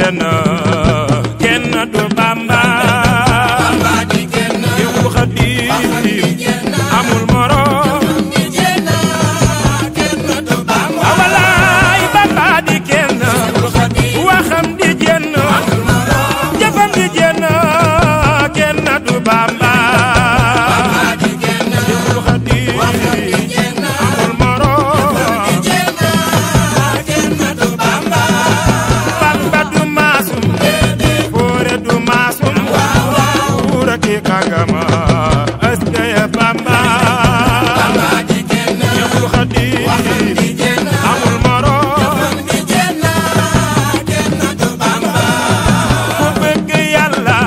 jenn kenn du Bamba di jenn Seexul Xadiim amul morom di jenn kenn du Bamba walaay Bamba di kenn waxam di jenn jëfam di jenn kenn du Bamba di jenn Seexul Xadiim amul morom di jenn kenn du Bamba Bamba du maasum foore du maasum buura ki kàngama askay Bamba di jenn Seexul Xadiim amul morom di jenn kenn du Bamba ku bëgg Yàlla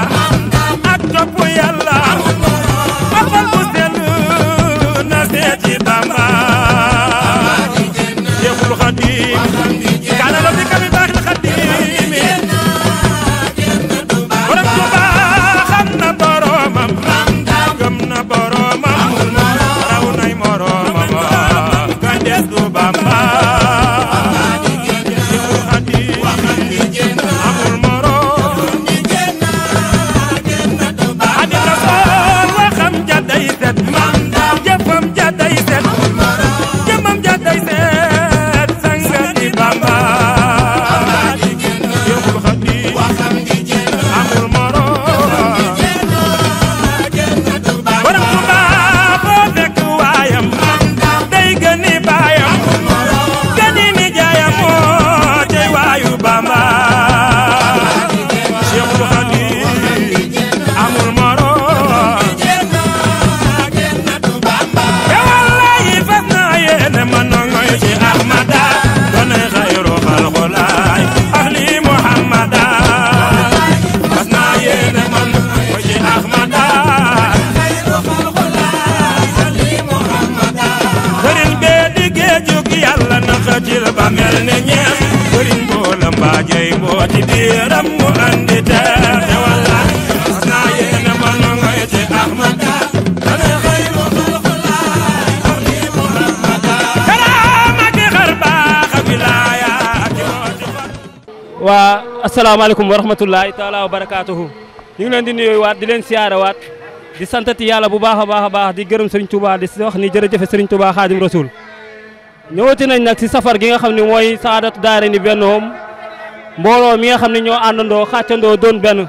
ak topp Yàlla xol bu sell na seeti Bamba di jenn Seexul Xadiim kaana la fi kami baax la Xadiim borom Tuuba xam na boromam gëm na boromam raw nay moromam ka des du Bamba Seexul Xadiim amul morom Xaadim Rasuul waxam ja day set jëfam ja day set jëmam ja day set sanga di Bamba Seexul Xadiim amul morom borom Tuuba foo fekk waayam day gëni baayam gëni ni jaayam moo tey waayu Bamba Seexul Xadiim amul morom te wallaahi fas naa yéene ma nongoy ci Ahmada donay xayru xalqulaay ahli Muhammada fas naa yéene ma nongoy ci Ahmada sëriñ bee di géejug Yàlla na xëcil ba mel ne ñeex sëriñ boola mbaajey mbooti biiram mu andi teer te wallaahi fas naa yéene ma nongoy ci Ahmada donay xayru xalqulaay ahli Muhammada karaamati xar baax ak wilaaya ci mooti waa asalaamaaleykum wa rahmatullahi taala wa barakaatuhu ñu ngi leen di nuyoo waat di leen siyaare waat di santati yàlla bu baax a baax di gërëm Serigne Touba di wax ni jërëjëf Serigne Touba Xaadim Rasul ñëwati nañ nag si safar gi nga xam ne mooy saadatu daare ni bennoom mbooloo mi nga xam ne ñoo àndandoo xàccandoo doon benn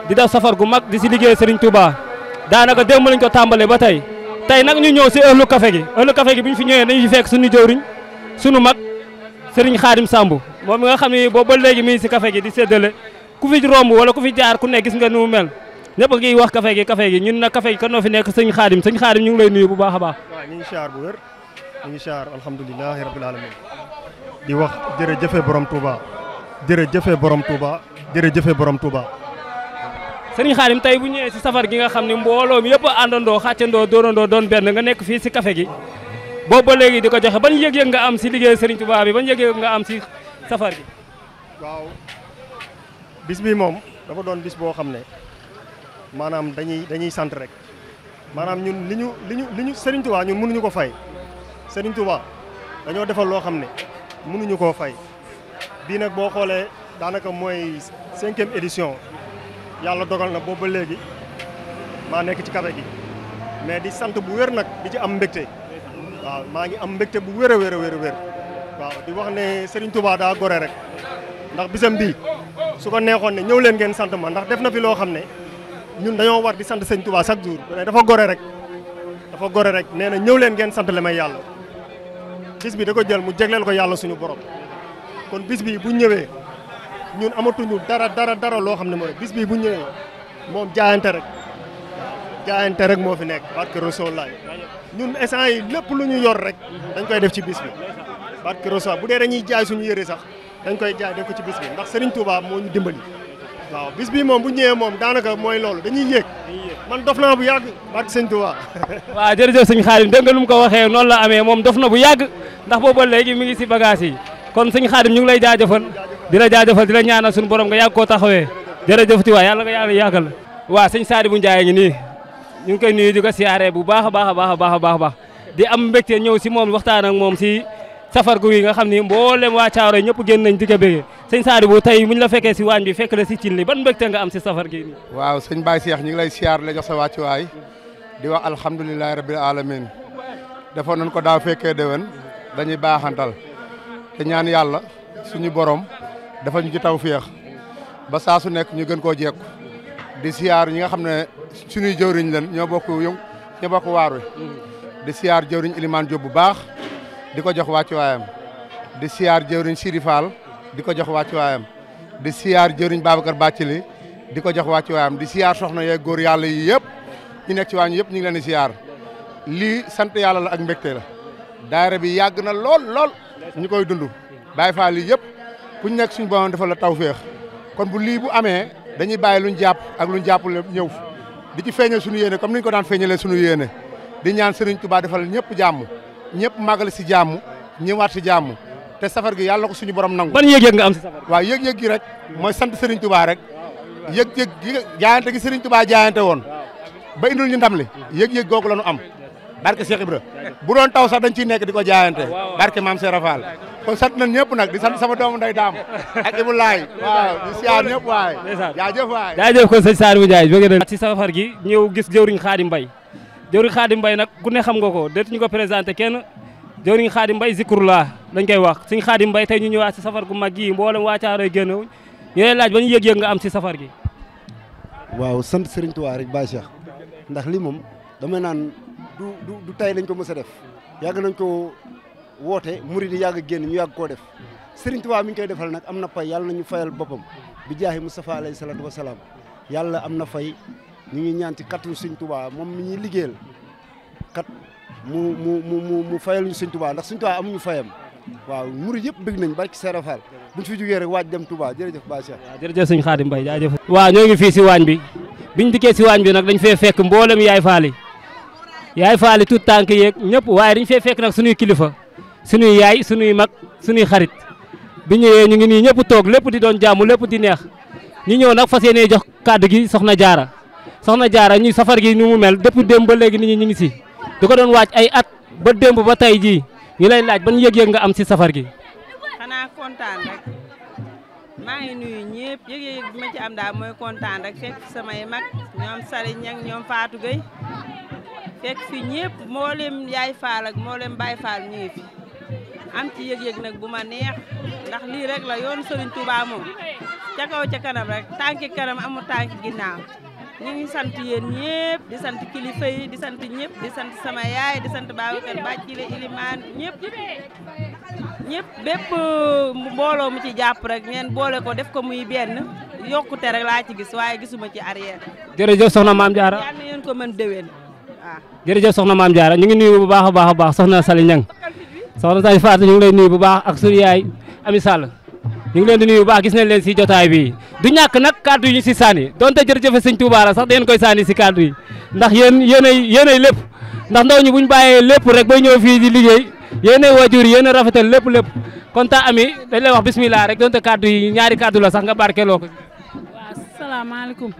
di def safar gu mag di si liggéey Serigne Touba daanaka démb lañ ko tàmbalee ba tey nag ñu ñëw si ëllu café gi bi ñu fi ñëwee dañu fi fekk suñu jëwriñ suñu mag Serigne Xaadim Samb moom mi nga xam ne boobu ba léegi mi ngi si café gi di séddale ku fi romb wala ku fi jaar ku ne gis nga ni mu mel ñëpp ngi wax café gi ñun nag café gi kan noo fi nekk sëñ Xaadim ñu ngi lay nuyu bu baax a baax. waaw ñu ngi siyaar bu wér ñu ngi siyaar alhamdulilahi rabbil alamin di wax jërëjëfe borom Touba jërëjëfe borom Touba jërëjëfe borom Touba. sëriñ Xaadim tey bu ñëwee si safar gi nga xam ne mbooloo mi yëpp àndandoo xàccandoo doonandoo doon benn nga nekk fii si café gi boobu ba léegi di ko joxe ban yëg-yëg nga am si liggéey sëriñ Touba bi ban yëg-yëg nga am si safar gi. waaw bis bi moom dafa doon bis boo xam ne maanaam dañuy sant rek maanaam ñun li ñu Serigne Touba ñun mënuñu ko fay Serigne Touba dañoo defal loo xam ne mënuñu koo fay bii nag boo xoolee daanaka mooy 5e édition yàlla dogal na boobu ba léegi maa nekk ci café gi mais di sant bu wér nag di ci am mbégte waaw maa ngi am mbégte bu wér a wér waaw di wax ne Serigne Touba daa gore rek ndax bisam bii su ko neexoon ne ñëw leen ngeen sant ma ndax def na fi loo xam ne ñun dañoo war di sant Serigne Touba chaque jour dafa gore rek nee na ñëw leen ngeen sant le may yàlla bis bi da ko jël mu jegleel ko yàlla suñu borom kon bis bi bu ñëwee ñun amatuñu dara loo xam ne mooy bis bi bu ñëwee moom jaayante rek moo fi nekk barke Rasulullah ñun instant yi lépp lu ñu yor rek dañ koy def ci bis bi barke Rasulullah bu dee dañuy jaay suñu yëre sax dañ koy jaay def ko ci bis bi ndax Serigne Touba moo ñu dimbali waaw bis bi moom bu ñëwee moom daanaka mooy loolu dañuy yéeg man dof naa bu yàgg barke Serigne Touba. waaw jërëjëf sëñ Xaadim dégg nga lu mu ko waxee noonu la amee moom dof na bu yàgg ndax booba léegi mi ngi si bagage yi kon sëñ Xaadim ñu ngi lay jaajëfal di la ñaanal suñu borom nga yàgg koo taxawee jërëjëf ti waay yàlla nga yàggal waaw sëñ Sadibou Ndiaye ngi nii ñu ngi koy nuyu di ko siyaare bu baax a baax di am mbégte ñëw si moom waxtaan ak moom si safar gu yi nga xam ni mboolem waa Caaroy ñëpp génn nañ di ko bëggee sëñ Sadibou tey muñ la fekkee si waañ bi fekk la si cin li ban mbégte nga am si safar gi nii. waaw sëñ Baye Cheikh ñu ngi lay siyaar la jox sa wàccuwaay di wax alhamdulilahi rabbil alamin defoon nañ ko daaw fekkee déwén dañuy baaxantal te ñaan yàlla suñu borom dafa ñu ci tawféex ba saa su nekk ñu gën koo jekku di siyaar ñi nga xam ne suñuy jëwriñ leen ñoo bokk waar wi di siyaar jëwriñ Ilimaan Diop bu baax di ko jox wàccuwaayam di siyaar jëwriñ Sidi Fall di ko jox wàccuwaayam di siyaar jëwriñ Babacar Bathily di ko jox wàccuwaayam di siyaar soxna yeeg góor yàlla yi yëpp ñu nekk ci waañ yëpp ñu ngi leen di siyaar lii sant yàlla la ak mbégte la daayira bi yàgg na lool ñu koy dund Baye Fall yi yëpp ku ñu nekk suñu borom defal la tawféex kon bu lii bu amee dañuy bàyyi luñ jàpp ak luñ jàppale ñëw di ci feeñal suñu yéene comme niñ ko daan feeñalee suñu yéene di ñaan Serigne Touba defal ñëpp jàmm ñëpp màggal si jàmm ñëwaat si jàmm te safar gi yàlla ko suñu borom nangu. ban yëg-yëg nga am si safar gi. waaw yëg-yëg gi rek mooy sant Serigne Touba rek yëg-yëg gi jaayante gi Serigne Touba jaayante woon ba indul ñu ndam li yëg-yëg googu la ñu am barke Cheikh Ibra bu doon taw sax dañ ciy nekk di ko jaayante barke Maam Cheikh Rafal kon sant nañ ñëpp nag di sant sama doomu nday daam ak Ibou Laye waaw di siyaar ñëpp waay jaajëf waay jaajëf kon sëñ Sadibou Ndiaye bëgg na ci safar gi ñëw gis jëwriñ Khadim Mbaye jëwriñ Khadim Mbaye nag ku ne xam nga ko déet ñu ko présenté kenn jëwriñ Khadim Mbaye zikrullah dañ koy wax sëñ Khadim Mbaye tey ñu ñëwaat si safar gu mag gi mboolem waa Caaroy génn ñu lay laaj ba ñu yëg-yëg nga am si safar gi. waaw sant Serigne Touba rek Baye Cheikh ndax li moom damay naan du tey lañ ko mës a def yàgg nañ ko woote murid yi yàgg génn ñu yàgg koo def Serigne Touba mi ngi koy defal nag am na pay yàlla nañu fayal boppam bi jaahi Moustapha alayhi salaatu wa salaam yàlla am na fay ñu ngi ñaan ci kattanu Serigne Touba moom mi ñuy liggéeyal kat mu fayal ñu Serigne Touba ndax Serigne Touba amuñu fayam waaw murid yëpp bëgg nañ barki Serap Fall buñ fi jógee rek waaj dem Touba jërëjëf Baye Cheikh. waaw jërëjëf sëñ Khadim Mbaye jaajëf. waaw ñoo ngi fii si waañ bi biñ dikkee si waañ bi nag dañ fee fekk mboolem yaay faali tout tànk yeeg ñëpp waaye dañ fee fekk nag suñuy kilifa suñuy yaay suñuy mag suñuy xarit bi ñëwee ñu ngi nii ñëpp toog lépp di doon jàmm lépp di neex ñu ñëw nag fas yéenee jox kàddu gi soxna jaara ñu safar gi ni mu mel depuis démb ba léegi nit ñi ñu ngi si di ko doon waaj ay at ba démb ba tey jii ñu lay laaj ban yëg-yëg nga am si safar gi. xanaa kontaan rek maa ngi nuyu ñëpp yëg-yëg bi ma ci am daal mooy kontaan rek fekk samay mag ñoom Sali Ñang ñoom Fatou Gueye fekk fi ñëpp mboolem yaay faal ak mboolem Baye Fall ñu ngi fi am ci yëg-yëg nag bu ma neex ndax lii rek la yoonu Serigne Touba moom ca kaw ca kanam rek tànki kanam amul tànki ginnaaw ñu ngi sant yéen ñëpp di sant kilifa yi di sant ñëpp di sant sama yaay di sant Babacar Bathily Ilimaan ñëpp bépp mbooloo mu ci jàpp rek ngeen boole ko def ko muy benn yokkute rek laa ci gis waaye gisuma ci arrière. jërëjëf soxna Maam Diarra yal na ngeen ko mën déwén. jërëjëf soxna Maam Diarra ñu ngi nuyu bu baax a baax soxna Sali Ñang soxna Sali Fatou ñu ngi lay nuyu bu baax ak sunu yaay Ami Sall ñu ngi leen di nuyu bu baax gis nañ leen si jotaay bi du ñàkk nag kaddu yi ñu si sànni donte jërëjëf sëñ Touba la sax deen koy sànni si kaddu yi ndax yéenay lépp ndax ndaw ñi buñ bàyyee lépp rek bay ñëw fii di liggéey yéenay waajur yéen a rafetal lépp kon ta Ami dañ lay wax bismillah rek donte kaddu yi ñaari kaddu la sax nga barkeeloo ko. waaw asalaamaaleykum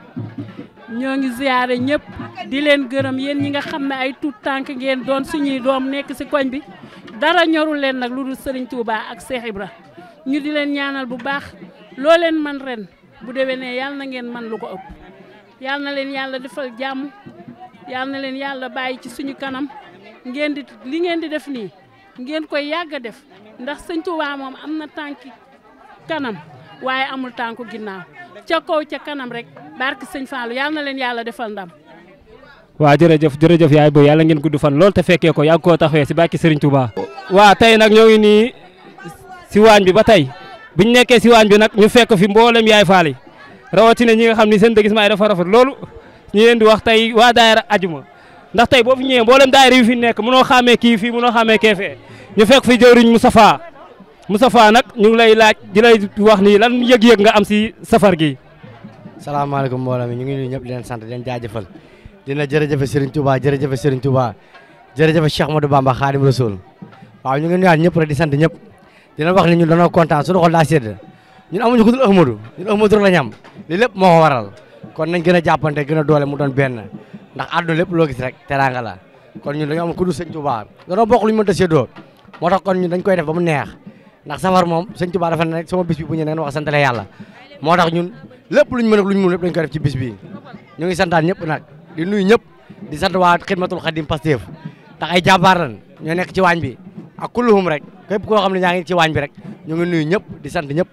ñoo ngi ziyaare ñëpp di leen gërëm yéen ñi nga xam ne ay tuut tànk ngeen doon suñuy doom nekk si koñ bi dara ñorul leen nag lu dul Serigne Touba ak Cheikh Ibra ñu di leen ñaanal bu baax loo leen man ren bu déwénee yàlla na ngeen man lu ko ëpp yàlla na leen yàlla defal jàmm yàlla na leen yàlla bàyyi ci suñu kanam li ngeen di def nii ngeen koy yàgg a def ndax Serigne Touba moom am na tànki kanam waaye amul tànku ginnaaw ca kaw ca kanam rek barke Sëñ Fallou yàlla na leen yàlla defal ndam. waaw jërëjëf yaay booy yàlla ngeen gudd fan lool te fekkee ko yàgg koo taxawee si barke Serigne Touba. waaw tey nag ñoo ngi nii si waañ bi ba tey biñ nekkee si waañ bi nag ñu fekk fi mboolem yaay faal yi rawatina ñi nga xam ni seen déguisement yi dafa rafet loolu ñu leen di wax tey waa daayira ajuma ndax tey boo fi ñëwee mboolem daayira yi fi nekk mënoo xàmmee kii fii mënoo xàmmee kee fee ñu fekk fi jëwriñ Moustapha nag ñu ngi lay laaj di lay wax ni lan yëg-yëg nga am si safar gi. salaamaaleykum mbooloo mi ñu ngi nuyu ñëpp di leen sant di leen jaajëfal dina jërëjëf Serigne Touba jërëjëf Serigne Touba jërëjëf Cheikh Ahmadou Bamba Khadim Rasoul waaw ñu ngi nuyuwaat ñëpp rek di sant ñëpp dina wax ni ñun dañoo kontaan suñu xol daa sedd ñun amuñu ku dul Ahmadou ñun Ahmadou la ñu am li lépp moo ko waral kon nañ gën a jàppante gën a doole mu doon benn ndax àdduna lépp loo gis rek teraanga la kon ñun dañoo am ku dul Serigne Touba dañoo bokk lu ñu mënta séddoo moo tax kon ñun dañ koy def ba mu neex ndax safar moom sëñ Tuubaa dafa ne sama bis bi bu ñu neen wax santale yàlla moo tax ñun lépp luñ mën ak luñ mun lépp dañ ko def ci bis bi ñu ngi santaan ñëpp nag di nuyu ñëpp di sant waa Xidmatul Xadim Pastef ndax ay jàmbaar lan ñoo nekk ci waañ bi ak kulluhum rek képp koo xam ne ñaa ngi ci waañ bi rek ñu ngi nuyu ñëpp di sant ñëpp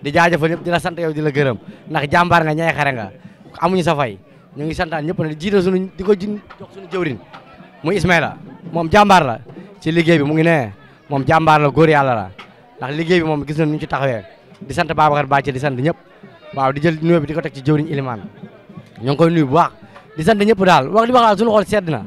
di jaajëfal ñëpp di la sant yow di la gërëm ndax jàmbaar nga ñay xare nga amuñu sa fay ñu ngi santaan ñëpp nag di jiital suñu di ko jox suñu jëwrin muy Ismaïla moom jàmbaar la ci liggéey bi mu ngi ne moom jàmbaar la góor yàlla la ndax liggéey bi moom gis nañ ñu ci taxawee di sant Babacar Bàcce di sant ñëpp waaw di jël nuyoo bi di ko teg ci jëwriñ Ilimaan ñu ngi koy nuyu bu baax di sant ñëpp daal wax li wax daal suñu xol sedd na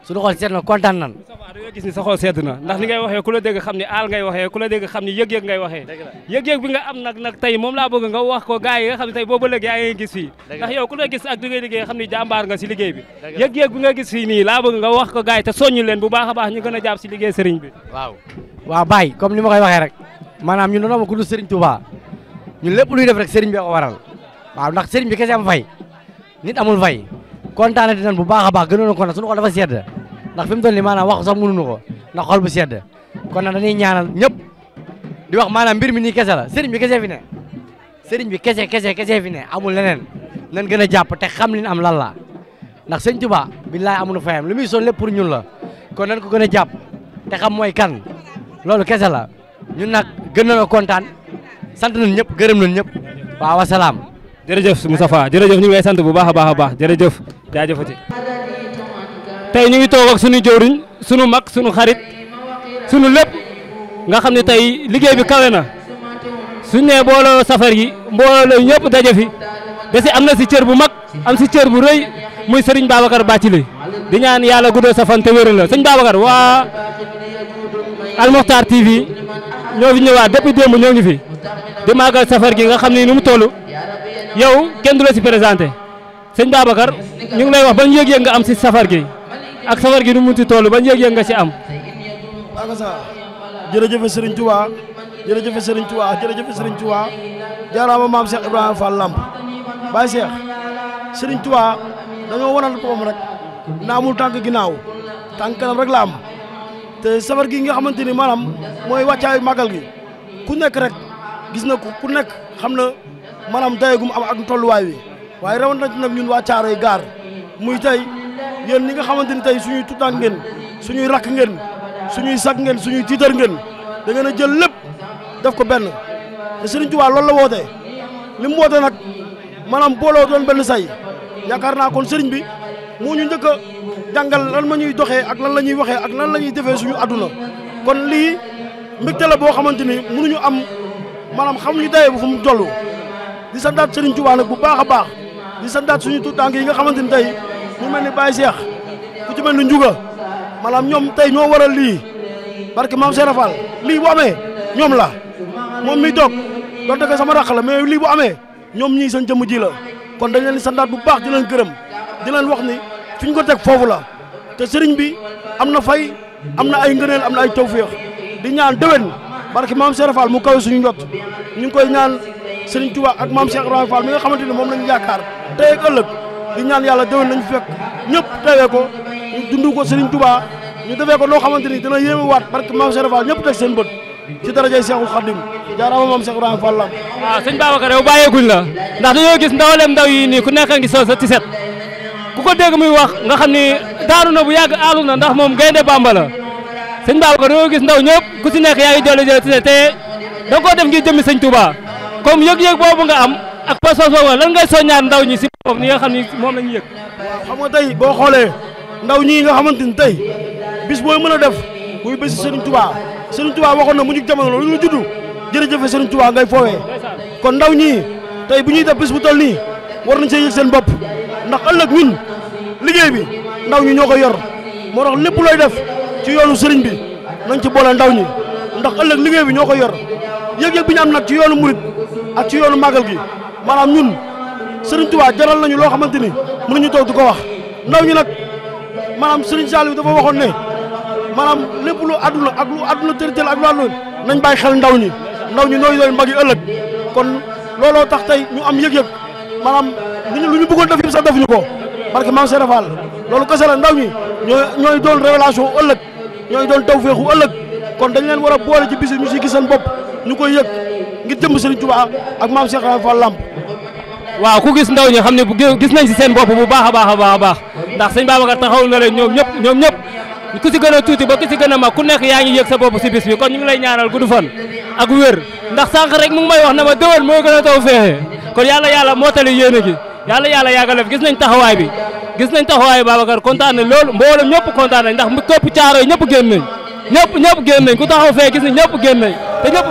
suñu xol sedd na kontaan nan dañoo gis ni sa xol sedd na ndax li ngay waxee ku la dégg xam ni aal ngay waxee ku la dégg xam ni yëg-yëg ngay waxee yëg-yëg bi nga am nag tey moom laa bëgg nga wax ko gars yi nga xam ne tey boobu léegi yaa ngi gis fii ndax yow ku la gis ak li ngay liggéey xam ni jàmbaar nga si liggéey bi yëg-yëg bi nga gis fii nii laa bëgg nga wax ko gars yi te soññu leen bu baax a baax ñu gën a jàpp si liggéey sëriñ bi waaw Baye comme ni ma koy waxee rek maanaam ñun dañoo ma ku dul sëriñ Touba ñun lépp luy def rek sëriñ bi ko waral waaw ndax sëriñ bi kese am fay nit amul fay kontaanati nañ bu baax a baax gënoon kontaan suñu xol dafa sedd ndax fi mu toll nii maanaam wax sax mënuñu ko ndax xol bu sedd kon nag dañuy ñaanal ñëpp di wax maanaam mbir mi nii kese la sëriñ bi kese fi ne sëriñ bi kese fi ne amul leneen nañ gën a jàpp te xam li ñu am lan la ndax sëñ Touba billaay amuñu fayam li muy son lépp pour ñun la kon nañ ko gën a jàpp te xam mooy kan loolu kese la ñun nag gën nañoo kontaan sant nañ ñëpp gërëm nañ ñëpp waaw wasalaam. jërëjëf Moustapha jërëjëf ñu ngi lay sant bu baax a baax jërëjëf jaajëfati tey ñu ngi toog ak suñu jëwriñ suñu mag suñu xarit suñu lépp nga xam ne tey liggéey bi kawe na suñ nee booloo safar gi mbooloo ñëpp daje fi da si am na si cër bu mag am si cër bu rëy muy Serigne Babacar Bathily di ñaan yàlla guddoo sa fan te wéral la sëñ Babacar waa Al Mokhtar TV ñoo fi ñëwaat depuis démb ñoo ngi fi di màggal safar gi nga xam ne ni mu toll yow kenn du la si présenté sëñ Babacar ñu ngi lay wax ban yëg-yëg nga am si safar gi ak safar gi nu mu munti toll ban yëg-yëg nga si am. akasa jërëjëf Serigne Touba jërëjëf Serigne Touba jërëjëf Serigne Touba jaaraama maam Cheikh Ibrahima Fall Lamp Baye Cheikh Serigne Touba dañoo wanal boppam rek na amul tànk ginnaaw tànk kanam rek la am te safar gi nga xamante ni maanaam mooy wàccaayu màggal gi ku nekk rek gis na ku nekk xam na maanaam dayegum am ak tolluwaay wi waaye rawat na ci nag ñun waa Caaroy gaar muy tey yéen ñi nga xamante ni tey suñuy tutaan ngeen suñuy rakk ngeen suñuy sag ngeen suñuy tiitar ngeen da ngeen a jël lépp def ko benn te Serigne Touba loolu la wootee li mu woote nag maanaam booloo doon benn say yaakaar naa kon Serigne bi moo ñu njëkk a jàngal lan ma ñuy doxee ak lan la ñuy waxee ak lan la ñuy defee suñu adduna kon lii mbégte la boo xamante ni mënuñu am maanaam xamuñu dayee bu fu mu toll di santaat Serigne Touba nag bu baax a baax di santaat suñu tuutànk yi nga xamante ni tey mu mel ni Baye Cheikh ku ci mel ni Ndiouga maanaam ñoom tey ñoo waral lii barke maam Cheikh Fall lii bu amee ñoom la moom mi toog donte ko sama raq la mais lii bu amee ñoom ñii seen jëmm ji la kon dañ leen di santaat bu baax di leen gërëm di leen wax ni fi ñu ko teg foofu la te sëriñ bi am na fay am na ay ngëneel am na ay tawféex di ñaan déwén barke maam Cheikh Fall mu kawe suñu njot ñu ngi koy ñaan Serigne Touba ak maam Cheikh Ibrahima Fall mi nga xamante ni moom lañu yaakaar tey ak ëllëg di ñaan yàlla déwén nañu fekk ñëpp teewee ko ñu dund ko Serigne Touba ñu defee ko noo xamante ni dina yéeme waat barke maam Cheikh Fall ñëpp teg seen bët ci darajay Cheikhul Khadim jaaraama maam Cheikh Ibrahima Fall la waaw sëñ Babacar yow bàyyeeguñ la ndax dañoo gis ndawalem ndaw yi nii ku nekk a ngi sol sa tiset ku ko dégg muy wax nga xam ni daanu na bu yàgg aalu na ndax moom gaynde Bamba la sëñ Babacar dañoo gis ndaw ñëpp ku si nekk yaa ngi jël tiset te da nga koo def ngir jëmmi sëñ Touba comme yëg-yëg boobu nga am ak pas-pas boobu lan ngay soññaat ndaw ñi si boppam ni nga xam ni moom lañu yëg. waaw xam nga tey boo xoolee ndaw ñii nga xamante ni tey bis booy mën a def muy bési Serigne Touba Serigne Touba waxoon na mu ñu jamono lu ñu judd jërëjëf Serigne Touba ngay foowee kon ndaw ñii tey bu ñuy def bis bu toll nii war nañ see yëg seen bopp ndax ëllëg ñun liggéey bi ndaw ñi ñoo ko yor moo tax lépp looy def ci yoonu Serigne bi nañ ci boole ndaw ñi ndax ëllëg liggéey bi ñoo ko yor yëg-yëg bi ñu am nag ci yoonu murit ak ci yoonu màggal gi maanaam ñun Serigne Touba jaral nañu loo xamante ni mënuñu toog di ko wax ndaw ñi nag maanaam Serigne Saliou dafa waxoon ne maanaam lépp lu àdduna ak lu àdduna tërtël ak lu àdduna nañ bàyyi xel ndaw ñi nooy doon mag yi ëllëg kon looloo tax tey ñu am yëg-yëg maanaam lu ñu bëggoon def yëpp sax defuñu ko parce que maam Cheikh Fall loolu kese la ndaw ñi ñooy doon révélation ëllëg ñooy doon tawféexu ëllëg kon dañ leen war a boole ci bis ñu si gis seen bopp ñu koy yëg ngir jëm Serigne Touba ak maam Cheikh Ibrahima Fall Lamp. waaw ku gis ndaw ñi xam ne gis nañ si seen bopp bu baax a baax a baax a baax ndax sëñ Babacar taxaw na leen ñoom ñëpp ku si gën a tuuti ba ku si gën a mag ku nekk yaa ngi yëg sa bopp si bis bi kon ñu ngi lay ñaanal gudd fan ak wér ndax sànq rek mu ngi may wax na ma déwén mooy gën a taw feexee kon yàlla moo tali yéene gi yàlla yàggal def gis nañ taxawaay bi Babacar kontaan nañ loolu mboolem ñëpp kontaan nañ ndax képp caaro yi ñëpp génn nañ ku taxaw fee gis nañ ñëpp génn nañ te ñëpp